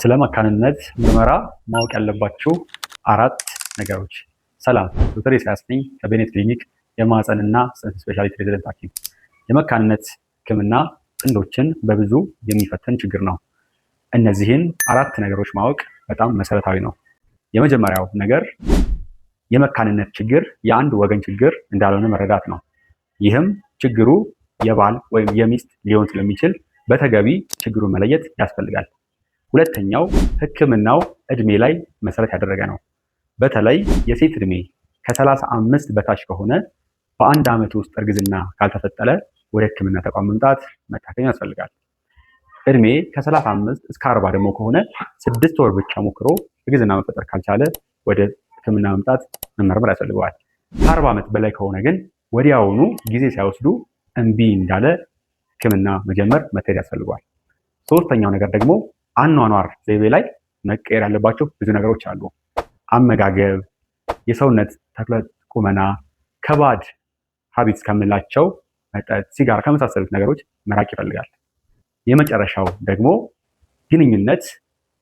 ስለ መካንነት ምርመራ ማወቅ ያለባችሁ አራት ነገሮች። ሰላም፣ ዶክተር ኢሳያስ ነኝ ከቤኔት ክሊኒክ የማህፀንና ጽንስ specialty resident ሐኪም። የመካንነት ሕክምና ጥንዶችን በብዙ የሚፈትን ችግር ነው። እነዚህን አራት ነገሮች ማወቅ በጣም መሰረታዊ ነው። የመጀመሪያው ነገር የመካንነት ችግር የአንድ ወገን ችግር እንዳልሆነ መረዳት ነው። ይህም ችግሩ የባል ወይም የሚስት ሊሆን ስለሚችል በተገቢ ችግሩን መለየት ያስፈልጋል። ሁለተኛው ሕክምናው እድሜ ላይ መሰረት ያደረገ ነው። በተለይ የሴት እድሜ ከ35 በታች ከሆነ በአንድ ዓመት ውስጥ እርግዝና ካልተፈጠረ ወደ ሕክምና ተቋም መምጣት መታከም ያስፈልጋል። እድሜ ከ35 እስከ 40 ደግሞ ከሆነ 6 ወር ብቻ ሞክሮ እርግዝና መፈጠር ካልቻለ ወደ ሕክምና መምጣት መመርመር ያስፈልገዋል። ከ40 ዓመት በላይ ከሆነ ግን ወዲያውኑ ጊዜ ሳይወስዱ እምቢ እንዳለ ሕክምና መጀመር መታየት ያስፈልገዋል። ሶስተኛው ነገር ደግሞ አኗኗር ዘይቤ ላይ መቀየር ያለባቸው ብዙ ነገሮች አሉ። አመጋገብ፣ የሰውነት ተክለ ቁመና፣ ከ bad habits ከምንላቸው መጠጥ፣ ሲጋራ ከመሳሰሉት ነገሮች መራቅ ይፈልጋል። የመጨረሻው ደግሞ ግንኙነት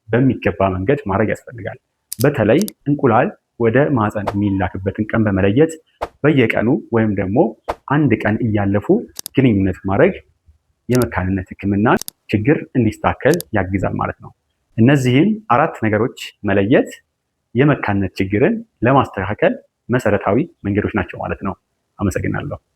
በሚገባ መንገድ ማድረግ ያስፈልጋል። በተለይ እንቁላል ወደ ማህፀን የሚላክበትን ቀን በመለየት በየቀኑ ወይም ደግሞ አንድ ቀን እያለፉ ግንኙነት ማድረግ የመካንነት ሕክምና ችግር እንዲስተካከል ያግዛል ማለት ነው። እነዚህን አራት ነገሮች መለየት የመካንነት ችግርን ለማስተካከል መሰረታዊ መንገዶች ናቸው ማለት ነው። አመሰግናለሁ።